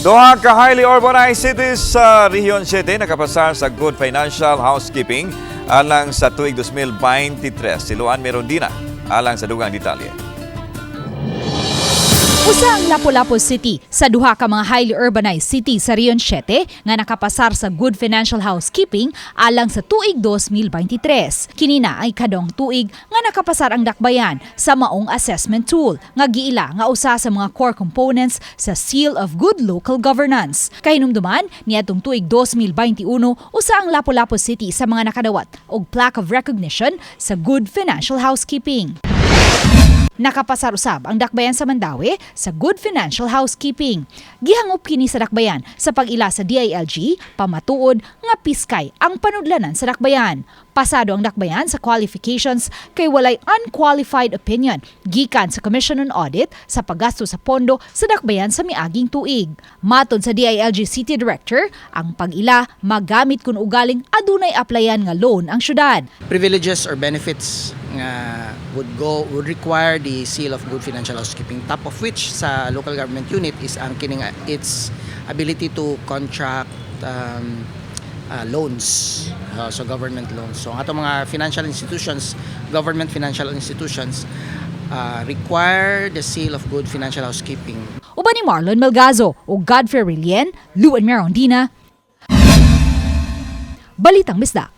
Duha ka highly urbanized cities sa Region 7 nakapasar sa Good Financial Housekeeping alang sa tuig 2023. Si Luan Merondina alang sa dugang detalye. Usa ang Lapu-Lapu City sa duha ka mga highly urbanized city sa Region 7 nga nakapasar sa Good Financial Housekeeping alang sa tuig 2023. Kini na ay ikaduhang tuig nga nakapasar ang dakbayan sa maong assessment tool nga giila nga usa sa mga core components sa Seal of Good Local Governance. Kahinumduman, niadtong tuig 2021, usa ang Lapu-Lapu City sa mga nakadawat og plaque of recognition sa Good Financial Housekeeping. Nakapasar usab ang dakbayan sa Mandaue sa Good Financial Housekeeping. Gihangop kini sa dakbayan sa pag-ila sa DILG pamatuod nga piskay ang panudlanan sa dakbayan. Pasado ang dakbayan sa qualifications kay walay unqualified opinion gikan sa Commission on Audit sa paggasto sa pondo sa dakbayan sa miaging tuig. Matod sa DILG City Director, ang pag-ila magamit kun ugaling adunay applyan nga loan ang syudad. Privileges or benefits nga would require the seal of good financial housekeeping, top of which sa local government unit is ang kining its ability to contract loans, so government loans. So ang atong mga financial institutions, government financial institutions, require the seal of good financial housekeeping. Uban ni Marlon Melgazo o Godfrey Relien, Luan Merondina. Balitang Bisdak.